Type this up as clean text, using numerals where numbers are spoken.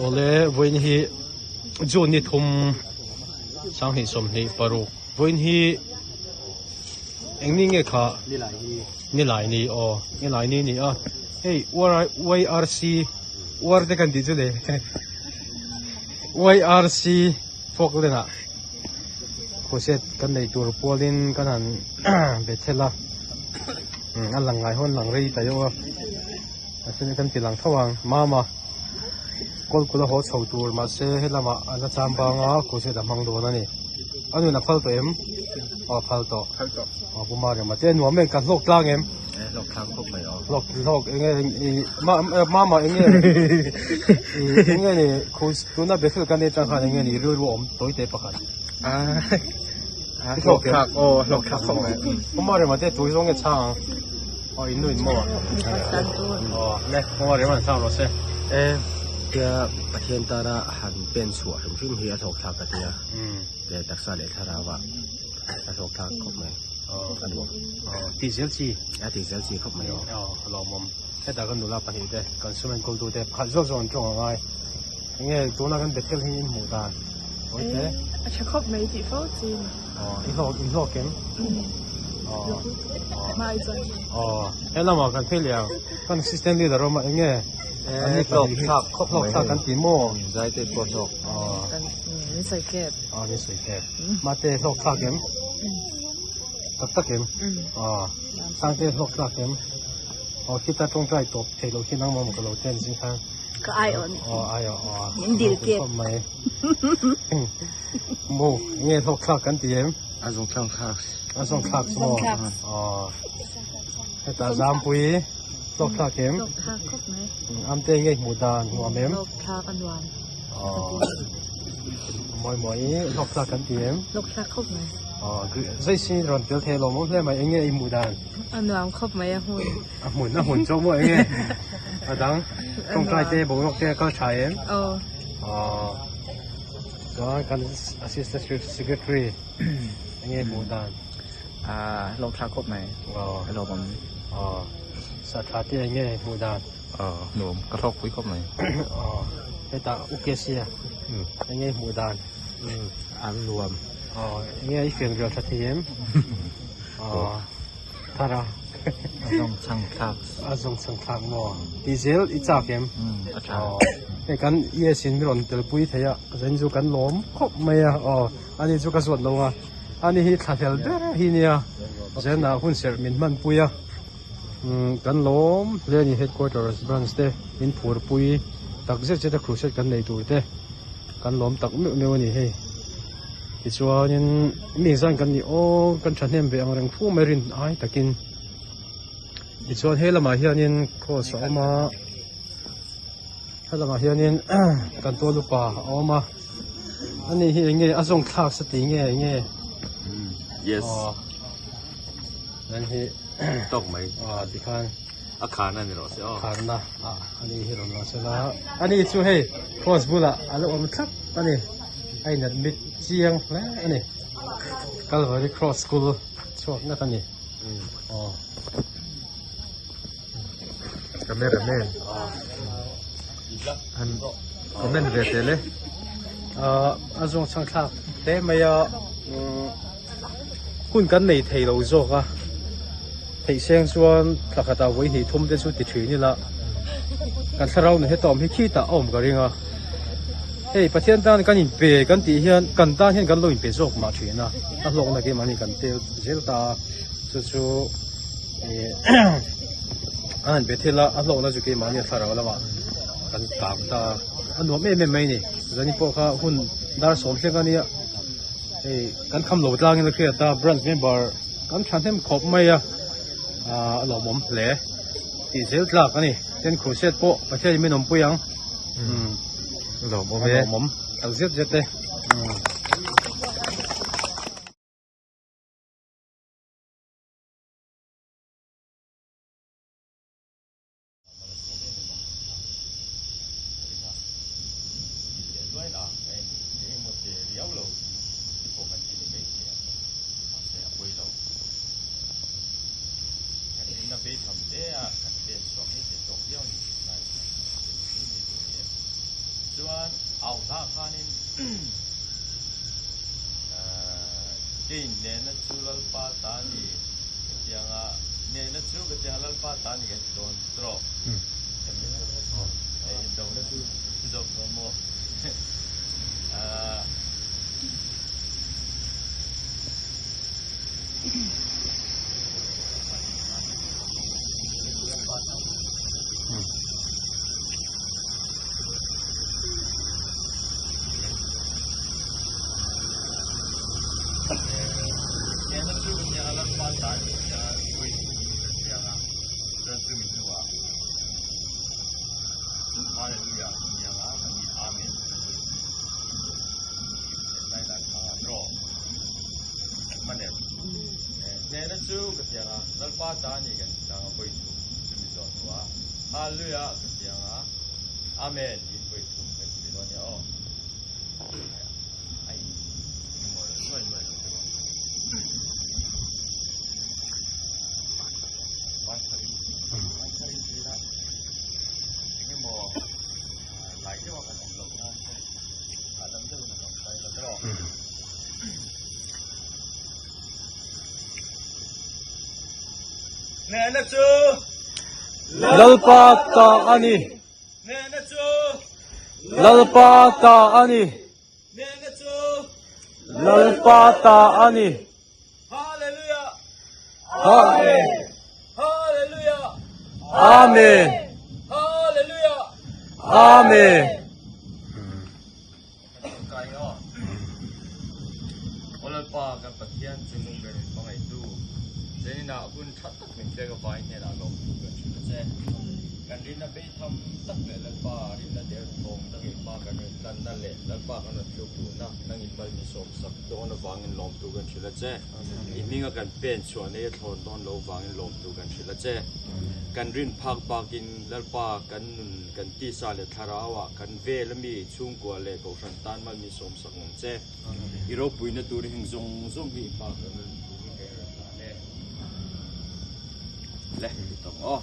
Awle vawiin hi June ni thum sanghnih sawmhnih paruk vawiin hi eng ni nge kha nilai ni aw nilai ni a ni a hei YRC uar te kan tih chu le YRC Falkland ah crusade kan nei tur pualin kan han Bethel a a lang ngai hawn lang rei ta deuh a. A sen kan ti lang tho ang mama kawlkul a haw chho tur mahse helamah an la cham bang a crusade a hmang dawn a ni a nun a phal tawh em aw a phal tawh aw pu Mariama te nuam em kan hlawk tlang em hlawk tlang khawp mai aw hlawk hlawk eng nge mama eng nge eng nge ni crusade tuna Bethel kan nei tang khan eng nge ni rilru awm tawi te pakhat hlawk thlak aw hlawk thlak khawp mai pu Mariama te tui zawng nge chhang ang. Aw in nu in maw? Aw le kawng a rem an chang rawh se. E tia Pathian tana han pen chhuah hrim hrim hi a hlawk thlak ka tia. Te taksa leh thlarau ah a hlawk thlak khawp mai. A nuam. Aw ti zel chi. A ti zel chi khawp mai aw. Aw a lawmawm. Hetah kan nula pahnih te kan sum enkawl tu te pakhat zawk zawk an tawng a ngai. Enge tuna kan Bethel hi in hmuh dan. E a tha khawp mai tih fo chi ni. Aw i hlawk in hlawk em? Aw aw he lamah kan phei leh ang kan assistant leader awm a eng nge an ni pahnih hi hlawk thlak kan ti maw? Zai te pawh hlawk. Aw min sawi kep. Aw min sawi kep. Mate hlawk thlak em? Tak tak em? Aw Sangte hlawk thlak em? Aw khita tawngtai tawp theih loh khi nangmah maw ka lo ten zing khan. Ka ai awh ni. Aw ai awh aw. Min dil kep. Mai. Maw nge hlawk thlak kan ti em? A zawng thlak thlak. A zawng thlak chu maw? Aw. Hetah Zampui hlawk thlak em? Hlawk thlak khawp mai. Amte nge hmuh dan nuam em? Hlawk thlak a nuam. Aw. Mawi mawi hlawk thlak kan ti em? Hlawk thlak khawp mai. Aw, Zaisin rawn tel thei lo maw hle mai eng nge i hmuh dan? A nuam khawp mai a hmun. A hmun a hmun chu maw eng nge? A dang tawngtai te boruak te a kal tha em? Aw. Aw. Chuan kan assistant secretary eng nge hmuh dan? Ah hlawk thlak khawp mai. Aw. A lawmawm. Aw. Sa tha te eng nge hmuh dan? Aw nuam ka hlawk pui khawp mai. Aw. Hetah U Kesia eng nge hmuh dan? An nuam. Aw eng nge i fian rial tha thei em? Aw. Thar a. A zawng chhang thlak. A zawng chhang thlak maw? Ti zel i chak em? A tha. Aw hei kan ES in mi rawn tel pui thei a zain chu kan lawm khawp mai a aw ani chu ka zawt lo a ani hi thla hlel ber hi nia zen ah hun serh min hman pui a umm kan lawm hle a ni headquarters branch te min phur pui tak zet zet a crusade kan nei tur te kan lawm tak meuh meuh a ni hei. Tichuanin mi zan kan nih aw kan thahnem ve ang reng fu mai rin ai takin tichuan he lamah hianin cross a awm a he lamah hianin kan tual upa a awm a ani hi eng nge a zawng thlak sa ti nge eng nge yes an hi tawk mai a tikhan a kharna ni rawh se aw kharna a ani hi rawn lang sela ani chu hei cross bulah a lo awm thlap ani a in admit chiang hle ani Calvary cross school chhuak ngat ani aw Cameraman an comment ve tel e a zawng chhang thlak hle mai a hun kan nei thei lo zawk a theih seng chuan thla khatah vawi hnih thum te chu ti thin ila kan thlarau nun hetawm hi khitah a awm ka ring a hei Pathian tan kan inpe kan tih hian kan tan hian kan lo inpe zawk mah thin a a hlawkna keimahni kan tel zel ta a chu chu ih a han be thil a a hlawkna chu keimahni a thlarau lamah kan kang ta a a nuam em em mai a ni zani pawh kha hun dar sawm thleng a nia. Hei kan kham lo tlangin a hriat a branch member kan thahnem khawp mai a ah a lawmawm hle tih zel tlak a ni tin crusade pawh Pathian in min awmpui ang umm a lawmawm a e lawmawm tak zet zet e umm. Chuan au hlah khanin Kein nena chu Lalpa ta a ni ka ti ang a, nena chu ka ti ang a Lalpa ta a ni kan ti dawn trawh. Hei indona chu ti zawk dawn maw? Hnehna chu ka ti ang a, Lalpa ta a ni kan ti tlang a, vawi thum chumi zawh hnuah Hallelujah ka ti ang a, Amen tiin vawi thum kan ti dawn nia aw. A in engemaw lo nuai nuai lo deuh ang. Van tharin, van tharin ti ila engemaw lai deuha kan awm loh nan te hahdam deuhin a awm ta ila tawh. Hnehna chu Lalpa ta a ni. Hnehna chu Lalpa ta a ni. Hnehna chu Lalpa ta a ni. Hallelujah. Amen. Hallelujah. Amen. Hallelujah. Amen. Aw Lalpa kan Pathian chu nung ber in hmangaihtu Zenina hun tha tak min pek avangin hnenah lawmthu kan hrilh a che. Kan rinna beitham tak leh Lalpa rinna der thawm tak in hma kan rawn tlanna leh Lalpa kan rawn tluk duhna nang in mal min sawmsak dawn avangin lawmthu kan hrilh a che. I hminga kan pen chhuah nei a thlawn dawn lo vangin lawmthu kan hrilh a che. Kan rin phak bakin Lalpa kan nun kan tisa leh thlarauah kan vel ami chhungkua leh kohhran tan mal min sawmsak ang che. I ropuina tur heng zawng zawng hi i hma kan rawn turin ka inrawn hlan e. Le, tawng aw.